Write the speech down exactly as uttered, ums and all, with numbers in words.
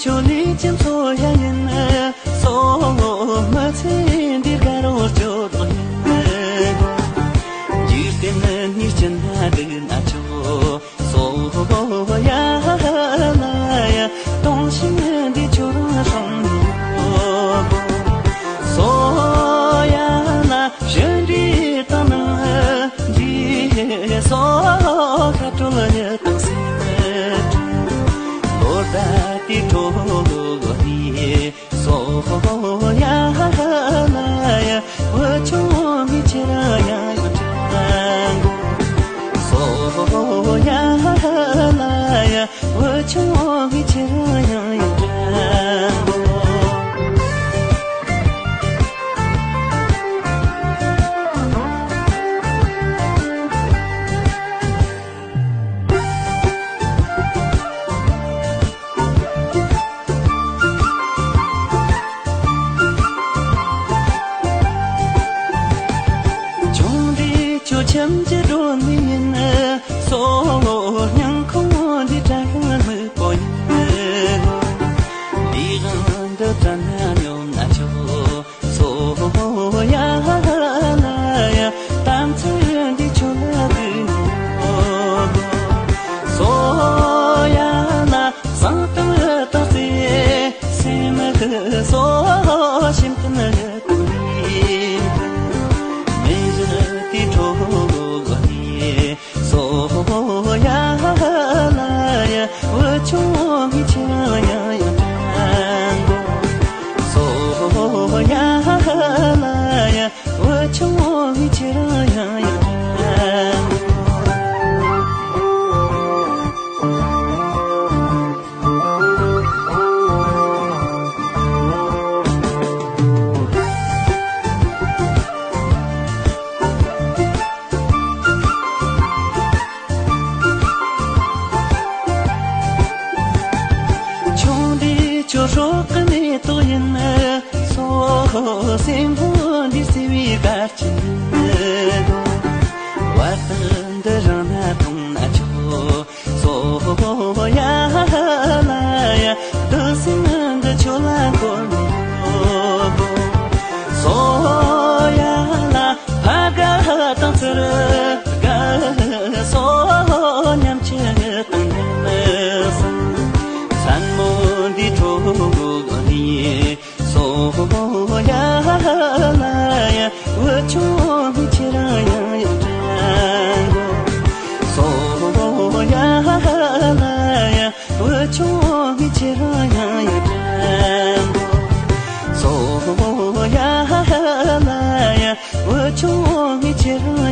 ཁྱོད་ལས་ཀྱང་འཚོ་ཡ་ཡིན། སོ་མི་ཚེ་འདིར་དགའ་རོགས་སྐྱོ་རོགས་ཡིན། འཇིག་རྟེན་ནི་ཉིད་ཅན་ན་འདུག་ན་ཆོག་སོ་ཡ་ལ་ཡ་སྟོང་ཞིང་འདི་ཁྱོད་རང་སོང་ཡོད། སོ་ཡ་ལ་བཞིན་རིག་དང་ནང་འདི་སོ་ཁ་གྲོལ་ཡོད་དང་སེམས་ལོ་ཟླ་དེ་གྲོལ་ལོ་ནི། སོ་ཡ་ལ་ཡ་བུ་ཆུང་མི་ཁྱེད་རང་ཡང་ཡང་དྲན་གོ། སོ་ཡ་ལ་ཡ་བུ་ཆུང་མི་ཁྱེད་རང་ཡང་ཡང་དྲན་གོ། ཆུང་དུས་ཁྱོད་ཁྱིམ་གྱི་སྒྲོན་མེ་ཡིན། སོ་སྙིང་ཁོང་འདི་དྲན་ཤིང་སྨུག་པོ་ཡིན། འདི་དབང་དུ་དྲན་ན་སྙོམས་ན་ཆོག་སོ་ཡ་ལ་ཡ་དམ་ཚིག་འདི་ཁྱོད་ལ་དུ་སོ་ཡ་ལ་བཟང་དང་དག་ཚེ་སེམས་ཀྱི་སོ་ཞིམ་དུ་ནི་དུ་ཡིན། མི་ཞིག་དེ་གྲོགས་ནི། སོ་ཡ་ལ་ཡ་བུ་ཆུང་མི་ཁྱེད་རང་ཡང་ཡང་དྲན་གོ། སོ་ཡ་ལ་ཡ་བུ་ཆུང་མི་ཁྱེད་རང་ཡང་ཡང་དྲན་གོ། ཆུང་དུས་ཁྱོད་སྲོག་གི་མེ་ཏོག་ཡིན། སོ་སེམས་པོ་འདི་བསིལ་བའི་གར་ཆེན་བར་དུ་འདི་རང་ན་གཏོང་ན་ཆོག་སོ་ཡ་ལ་ཡ་འདི་སེམས་འདི་ཁྱོད་ལ་འཁོར་ནས་ཡོད། སོ་ཡ་ལ་ཕ་དགའ་དང་ཚུར་དགའ་སོ་མཉམ་ཆེ་དང་མཉམ་སོང་། མཚན་མོ་འདི་གྲོགས་ནི། སོ་ཡ་ལ་ཡ་བུ་ཆུང་མི་ཁྱེད་རང་ཡང་ཡང་དྲན་གོ། སོ་ཡ་ལ་ཡ་བུ་ཆུང་མི་ཁྱེད་རང་ཡང་ཡང་དྲན་གོ། སོ་ཡ་ལ་ཡ་བུ་ཆུང་མི་ཁྱེད་རང་